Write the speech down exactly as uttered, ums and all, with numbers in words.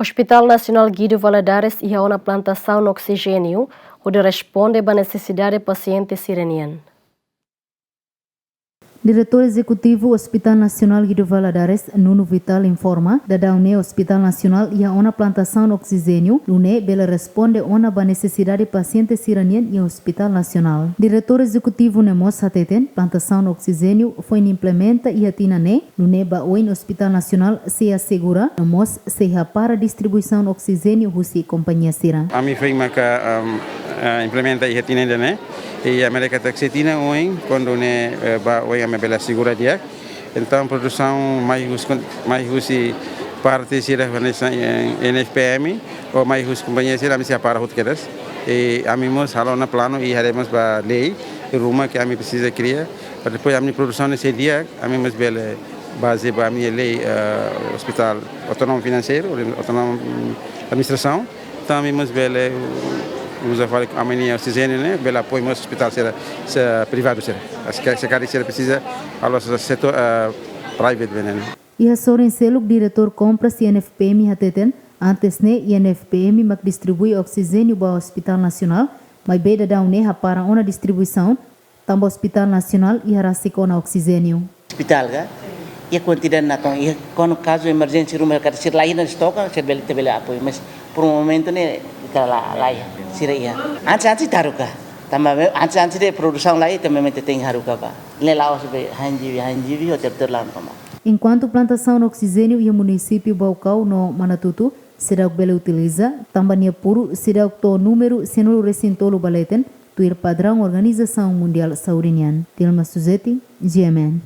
Hospital Nasionál Guido Valadares iha ona plantasaun oksijéniu, hodi responde ba nesesidade pasiente sira-nian. Diretór Ezekutivu Hospital Nasionál Guido Valadares, Nuno Vital, informa, daudaun ne'e Hospital Nasionál iha ona plantasaun oksijéniu, nune'e bele responde ona ba nesesidade pasiente sira-nian iha Hospital Nasionál. Diretór Ezekutivu ne'e mós hateten, plantasaun oksijéniu foin implementa iha tinan ne'e, nune'e ba oin Hospital Nasionál sei asegura, no mós sei hapara distribuisaun oksijéniu husi kompañia sira. Ami foin maka, um, eh, implementa iha tinan ida-ne'e. I ami haree katak se tinan oin, kuandu ne'e, eh, ba oin ami bele asegura di'ak. Entaun produsaun mai husi, mai husi parte sira hanesan, eh, N F P M, ou mai husi kompañia sira, ami sei hapara hotu kedas. I ami mós halo ona planu i haree mós ba lei ruma ke ami presiza kria. Para depois ami produsaun ne'e sei di'ak, ami mós bele bazeia ba ami-nia lei, eh, hospital autonómiu finanseiru, autonómiu, mm, administrasaun. Entaun ami mós bele uza fali ami-nia oksijéniu ne'e, bele apoia mós hospital sira, sira privadu sira. As ke, se karik sira presiza, halo setór, eh, private bene. Iha sorin seluk, Diretór Kompras N F P M hateten, antes ne'e N F P M mak distribui oksijéniu ba Hospital Nasionál, maibé daudaun ne'e hapara ona distribuisaun, tanba Hospital Nasionál iha rasik ona oksijéniu. Hospital ka, iha kuantidade natoon, iha kuandu kazu emerjénsia ruma katak sira laiha ona estoka, sira bele, ita bele apoia, mas por momentu ne'e ita la, laiha, sira iha. Antes, antes ita haruka, tanba me-, antes, antes de produsaun laiha, ita memang ita tenke haruka ba. Ne'e la'ós be hanjivi, hanjivi, hotel terlang toma. Enkuantu plantasaun oksijéniu iha munisípiu Baucau no Manatuto seidauk bele utiliza, tanba nia puru seidauk to'o númeru sanulu-resin-tolu ba leten, tuir padraun Organizasaun Mundiál Saúde nian. Dilma Suzeti, G M N.